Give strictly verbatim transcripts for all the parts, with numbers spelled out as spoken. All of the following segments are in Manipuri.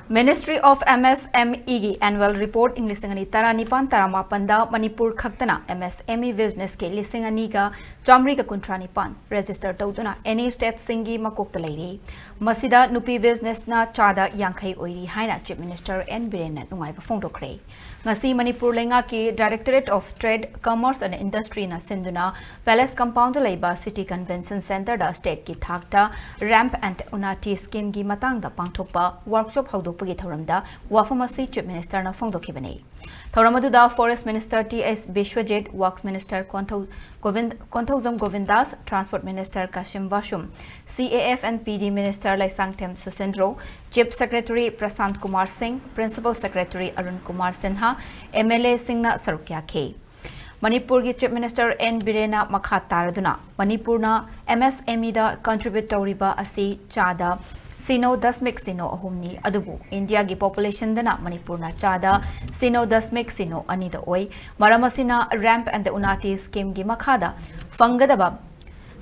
Ministry of M S M E ꯒꯤ annual report ꯏꯪ ꯂꯤꯁꯤꯡ ꯑꯅꯤ ꯇꯔꯥꯅꯤꯄꯥꯟ ꯇꯔꯥꯃꯥꯄꯟꯗ ꯃꯅꯤꯄꯨꯔ ꯈꯛꯇꯅ M S M E business ꯀꯤ ꯂꯤꯁꯤꯡ ꯑꯅꯤꯒ ꯆꯥꯃꯔꯤꯒ ꯀꯨꯟꯊ꯭ꯔꯥ ꯅꯤꯄꯥꯟ register ꯇꯧꯗꯨꯅ ꯑꯦꯅꯤ state ꯁꯤꯡꯒꯤ ꯃꯀꯣꯛꯇ ꯂꯩꯔꯤ꯫ ꯃꯁꯤꯗ ꯅꯨꯄꯤ business ꯅ ꯆꯥꯗ ꯌꯥꯡꯈꯩ ꯑꯣꯏꯔꯤ ꯍꯥꯏꯅ Chief Minister N ꯕꯤꯔꯦꯟꯅ ꯅꯨꯡꯉꯥꯏꯕ ꯐꯣꯡꯗꯣꯛꯈ꯭ꯔꯦ꯫ ꯉꯁꯤ ꯃꯅꯤꯄꯨꯔ ꯂꯩꯉꯥꯛꯀꯤ Directorate of Trade, Commerce and Industry ꯅ ꯁꯤꯟꯗꯨꯅ Palace Compound ꯗ ꯂꯩꯕ City Convention Centre ꯗ state ꯀꯤ ꯊꯥꯛꯇ ramp and unati scheme ꯒꯤ ꯃꯇꯥꯡꯗ ꯄꯥꯡꯊꯣꯛꯄ workshop ꯍꯧꯗꯣꯛꯄꯒꯤ ꯊꯧꯔꯝꯗ ꯋꯥꯐꯝ ꯑꯁꯤ Chief Minister ꯅ ꯐꯣꯡꯗꯣꯛꯈꯤꯕꯅꯤ꯫ ꯊꯧꯔꯝ ꯑꯗꯨꯗ Forest Minister T S Biswajit, Works Minister Konthou-, Gobin-, Konthoujam Govindas, Transport Minister Kasim Vashum, C A F and P D Minister Leishangthem Susindro, Chief Secretary Prashant Kumar Singh, Principal Secretary Arun Kumar Sinha, M L A ꯁꯤꯡꯅ ꯁꯔꯨꯛ ꯌꯥꯈꯤ꯫ ꯃꯅꯤꯄꯨꯔꯒꯤ Chief Minister N ꯕꯤꯔꯦꯟꯅ ꯃꯈꯥ ꯇꯥꯔꯗꯨꯅ, ꯃꯅꯤꯄꯨꯔꯅ M S M E ꯗ contribute ꯇꯧꯔꯤꯕ ꯑꯁꯤ ꯆꯥꯗ ꯁꯤꯅꯣ ꯗꯁꯃꯤꯛ ꯁꯤꯅꯣ ꯑꯍꯨꯝꯅꯤ, ꯑꯗꯨꯕꯨ ꯏꯟꯗꯤꯌꯥꯒꯤ population ꯗꯅ ꯃꯅꯤꯄꯨꯔꯅ ꯆꯥꯗ ꯁꯤꯅꯣ ꯗꯁꯃꯤꯛ ꯁꯤꯅꯣ ꯑꯅꯤꯗ ꯑꯣꯏ꯫ ꯃꯔꯝ ꯑꯁꯤꯅ ramp and unati scheme ꯒꯤ ꯃꯈꯥꯗ ꯐꯪꯒꯗꯕ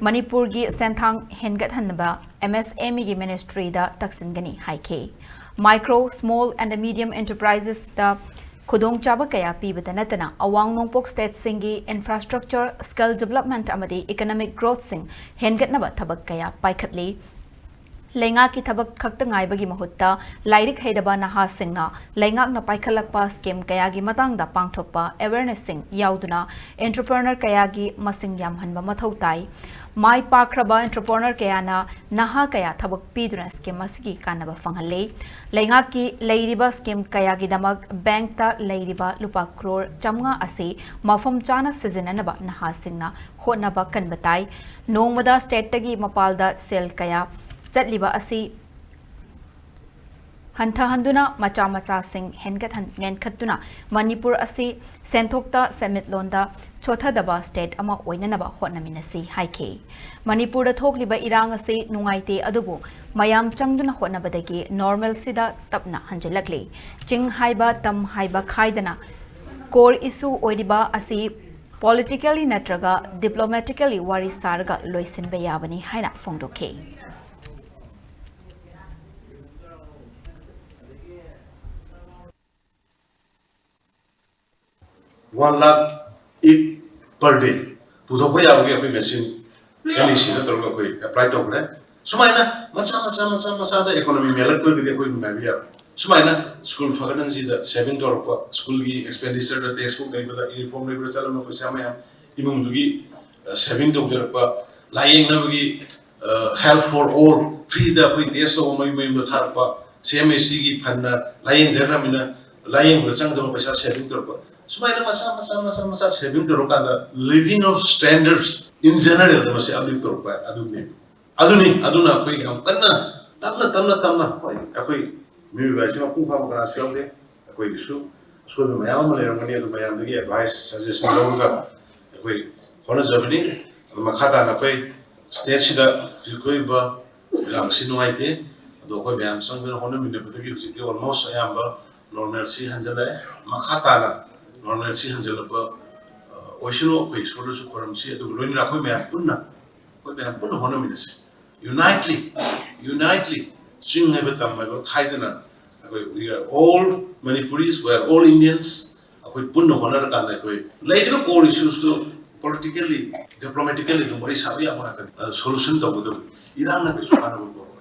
ꯃꯅꯤꯄꯨꯔꯒꯤ ꯁꯦꯟꯊꯥꯡ ꯍꯦꯟꯒꯠꯍꯟꯅꯕ M S M E ꯒꯤ ministry ꯗ ꯇꯛꯁꯤꯟꯒꯅꯤ ꯍꯥꯏꯈꯤ꯫ Micro, small and medium enterprises ꯇ ꯈꯨꯗꯣꯡꯆꯥꯕ ꯀꯌꯥ ꯄꯤꯕꯇ ꯅꯠꯇꯅ ꯑꯋꯥꯡ ꯅꯣꯡꯄꯣꯛ state ꯁꯤꯡꯒꯤ infrastructure, skill development ꯑꯃꯗꯤ economic growth ꯁꯤꯡ ꯍꯦꯟꯒꯠꯅꯕ ꯊꯕꯛ ꯀꯌꯥ ꯄꯥꯏꯈꯠꯂꯤ꯫ ꯂꯩꯉꯥꯛꯀꯤ ꯊꯕꯛ ꯈꯛꯇ ꯉꯥꯏꯕꯒꯤ ꯃꯍꯨꯠꯇ ꯂꯥꯏꯔꯤꯛ ꯍꯩꯔꯕ ꯅꯍꯥꯁꯤꯡꯅ ꯂꯩꯉꯥꯛꯅ ꯄꯥꯏꯈꯠꯂꯛꯄ scheme ꯀꯌꯥꯒꯤ ꯃꯇꯥꯡꯗ ꯄꯥꯡꯊꯣꯛꯄ awareness ꯁꯤꯡ ꯌꯥꯎꯗꯨꯅ entrepreneur ꯀꯌꯥꯒꯤ ꯃꯁꯤꯡ ꯌꯥꯝꯍꯟꯕ ꯃꯊꯧ ꯇꯥꯏ꯫ ꯃꯥꯏ ꯄꯥꯛꯈ꯭ꯔꯕ entrepreneur ꯀꯌꯥꯅ ꯅꯍꯥ ꯀꯌꯥ ꯊꯕꯛ ꯄꯤꯗꯨꯅ scheme ꯑꯁꯤꯒꯤ ꯀꯥꯟꯅꯕ ꯐꯪꯍꯜꯂꯤ꯫ ꯂꯩꯉꯥꯛꯀꯤ ꯂꯩꯔꯤꯕ scheme ꯀꯌꯥꯒꯤꯗꯃꯛ bank ꯇ ꯂꯩꯔꯤꯕ ꯂꯨꯄꯥ ꯀ꯭ꯔꯣꯔ ꯆꯥꯃꯉꯥ ꯑꯁꯤ ꯃꯐꯝ ꯆꯥꯅ ꯁꯤꯖꯤꯟꯅꯅꯕ ꯅꯍꯥꯁꯤꯡꯅ ꯍꯣꯠꯅꯕ ꯀꯟꯕ ꯇꯥꯏ꯫ ꯅꯣꯡꯃꯗ state ꯇꯒꯤ ꯃꯄꯥꯜꯗ ꯁꯦꯜ ꯀꯌꯥ ꯆꯠꯂꯤꯕ ꯑꯁꯤ ꯍꯟꯊꯍꯟꯗꯨꯅ ꯃꯆꯥ ꯃꯆꯥꯁꯤꯡ ꯍꯦꯟꯒꯠꯍꯟ-, ꯃꯦꯟꯈꯠꯇꯨꯅ ꯃꯅꯤꯄꯨꯔ ꯑꯁꯤ ꯁꯦꯟꯊꯣꯛꯇ ꯁꯦꯟꯃꯤꯠꯂꯣꯟꯗ ꯆꯣꯊꯗꯕ state ꯑꯃ ꯑꯣꯏꯅꯅꯕ ꯍꯣꯠꯅꯃꯤꯟꯅꯁꯤ ꯍꯥꯏꯈꯤ꯫ ꯃꯅꯤꯄꯨꯔꯗ ꯊꯣꯛꯂꯤꯕ ꯏꯔꯥꯡ ꯑꯁꯤ ꯅꯨꯡꯉꯥꯏꯇꯦ, ꯑꯗꯨꯕꯨ ꯃꯌꯥꯝ ꯆꯪꯗꯨꯅ ꯍꯣꯠꯅꯕꯗꯒꯤ normalcy ꯗ ꯇꯞꯅ ꯍꯟꯖꯤꯜꯂꯛꯂꯤ꯫ ꯆꯤꯡ ꯍꯥꯏꯕ ꯇꯝ ꯍꯥꯏꯕ ꯈꯥꯏꯗꯅ core issue ꯑꯣꯏꯔꯤꯕ ꯑꯁꯤ politically ꯅꯠꯇ꯭ꯔꯒ diplomatically ꯋꯥꯔꯤ ꯁꯥꯔꯒ ꯂꯣꯏꯁꯤꯟꯕ ꯌꯥꯕꯅꯤ ꯍꯥꯏꯅ ꯐꯣꯡꯗꯣꯛꯈꯤ꯫ One lakh eight per day ꯄꯨꯊꯣꯛꯄ ꯌꯥꯕꯒꯤ ꯑꯩꯈꯣꯏ ꯃꯦꯆꯤꯟ ꯑꯦꯟ ꯏ ꯁꯤꯗ ꯇꯧꯔꯒ ꯑꯩꯈꯣꯏ ꯑꯦꯄ꯭ꯂꯥꯏ ꯇꯧꯈ꯭ꯔꯦ꯫ ꯁꯨꯃꯥꯏꯅ ꯃꯆꯥ ꯃꯆꯥ ꯃꯆꯥ ꯃꯆꯥꯗ ꯏꯀꯣꯅꯣꯃꯤ ꯃꯦꯜꯂꯛꯇ꯭ꯔꯒꯗꯤ ꯑꯩꯈꯣꯏ ꯅꯨꯡꯉꯥꯏꯕ ꯌꯥꯔꯣꯏ꯫ ꯁꯨꯃꯥꯏꯅ ꯁ꯭ꯀꯨꯜ ꯐꯒꯠꯍꯟꯁꯤꯗ ꯁꯦꯚꯤꯡ ꯇꯧꯔꯛꯄ, ꯁ꯭ꯀꯨꯜꯒꯤ ꯑꯦꯛꯁꯄꯦꯟꯗꯤꯆꯔꯗ, ꯇꯦꯛꯁ ꯕꯨꯛ ꯂꯩꯕꯗ, ꯌꯨꯅꯤꯐꯣꯔꯝ ꯂꯩꯕꯗ ꯆꯠꯂꯝꯕ ꯄꯩꯁꯥ ꯃꯌꯥꯝ, ꯏꯃꯨꯡꯗꯨꯒꯤ ꯁꯦꯚꯤꯡ ꯇꯧꯖꯔꯛꯄ, ꯂꯥꯏꯌꯦꯡꯅꯕꯒꯤ health for all, ꯐ꯭ꯔꯤꯗ ꯑꯩꯈꯣꯏ ꯇꯦꯁ ꯇꯧꯕ ꯃꯌꯨꯝ ꯃꯌꯨꯝꯗ ꯊꯥꯔꯛꯄ, ꯁꯤ ꯑꯦꯝ ꯑꯦꯁ ꯁꯤꯒꯤ ꯐꯟꯅ ꯂꯥꯏꯌꯦꯡꯖꯈ꯭ꯔꯕꯅꯤꯅ ꯂꯥꯏꯌꯦꯡꯕꯗ ꯆꯪꯒꯗꯕ ꯄꯩꯁꯥ ꯁꯦꯚꯤꯡ ꯇꯧꯔꯛꯄ, ꯁꯨꯃꯥꯏꯅ ꯃꯆꯥ ꯃꯆꯥ ꯃꯆꯥ ꯃꯆꯥ ꯁꯦꯚꯤꯡ ꯇꯧꯔꯀꯥꯟꯗ living of standards in general ꯗ ꯃꯁꯤ ꯑꯞꯂꯤꯐ ꯇꯧꯔꯛꯄ ꯑꯗꯨꯅꯤ꯫ ꯑꯗꯨꯅꯤ꯫ ꯑꯗꯨꯅ ꯑꯩꯈꯣꯏ ꯌꯥꯝ ꯀꯟꯅ ꯇꯞꯅ ꯇꯞꯅ ꯇꯞꯅ, ꯍꯣꯏ, ꯑꯩꯈꯣꯏ ꯃꯤꯑꯣꯏꯕ ꯍꯥꯏꯁꯤ ꯃꯄꯨꯡ ꯐꯥꯕ ꯀꯅꯥꯁꯨ ꯌꯥꯎꯗꯦ꯫ ꯑꯩꯈꯣꯏꯒꯤꯁꯨ ꯑꯁꯣꯏꯕ ꯃꯌꯥꯝ ꯑꯃ ꯂꯩꯔꯝꯒꯅꯤ꯫ ꯑꯗꯨ ꯃꯌꯥꯝꯗꯒꯤ ꯑꯦꯗꯚꯥꯏꯁ, ꯁꯖꯦꯁꯟ ꯂꯧꯔꯒ ꯑꯩꯈꯣꯏ ꯍꯣꯠꯅꯖꯕꯅꯤ꯫ ꯑꯗꯨ ꯃꯈꯥ ꯇꯥꯅ ꯑꯩꯈꯣꯏ ꯁ꯭ꯇꯦꯠꯁꯤꯗ ꯍꯧꯖꯤꯛ ꯊꯣꯛꯏꯕ ꯏꯔꯥꯡ ꯑꯁꯤ ꯅꯨꯡꯉꯥꯏꯇꯦ꯫ ꯑꯗꯣ ꯑꯩꯈꯣꯏ ꯃꯌꯥꯝ ꯆꯪꯗꯅ ꯍꯣꯠꯅꯃꯤꯟꯅꯕꯗꯒꯤ ꯍꯧꯖꯤꯛꯇꯤ ꯑꯣꯜꯃꯣꯁ ꯑꯌꯥꯝꯕ ꯅꯣꯔꯃꯦꯜꯁꯤ ꯍꯟꯖꯜꯂꯛꯑꯦ꯫ ꯃꯈꯥ ꯇꯥꯅ ꯅꯣꯔꯃꯦꯜꯁꯤ ꯍꯟꯖꯜꯂꯛꯄ, ꯑ, ꯑꯣꯏꯁꯅꯨ꯫ ꯑꯩꯈꯣꯏ ꯏꯁꯣꯔꯗꯁꯨ ꯈꯣꯏꯔꯝꯁꯤ꯫ ꯑꯗꯨꯒ ꯂꯣꯏꯅꯅ ꯑꯩꯈꯣꯏ ꯃꯌꯥꯝ ꯄꯨꯟꯅ, ꯑꯩꯈꯣꯏ ꯃꯌꯥꯝ ꯄꯨꯟꯅ ꯍꯣꯠꯅꯃꯤꯟꯅꯁꯤ꯫ ꯌꯨꯅꯥꯏꯠꯂꯤ, ꯌꯨꯅꯥꯏꯠꯂꯤ, ꯆꯤꯡ ꯍꯥꯏꯕ ꯇꯝ ꯍꯥꯏꯕ ꯈꯥꯏꯗꯅ, ꯑꯩꯈꯣꯏ we are all Manipuris, we are all Indians꯫ ꯑꯩꯈꯣꯏ ꯄꯨꯟꯅ ꯍꯣꯠꯅꯔꯀꯥꯟꯗ ꯑꯩꯈꯣꯏ ꯂꯩꯔꯤꯕ core issues two politically, diplomatically ꯑꯗꯨꯝ ꯋꯥꯔꯤ ꯁꯥꯕ ꯌꯥꯕ ꯉꯥꯛꯇꯅꯤ꯫ ꯑꯗꯨ solution ꯇꯧꯒꯗꯕꯅꯤ꯫ ꯏꯔꯥꯡꯅ ꯀꯩꯁꯨ ꯀꯥꯟꯅꯕ ꯄꯨꯔꯛꯑꯣꯏ꯫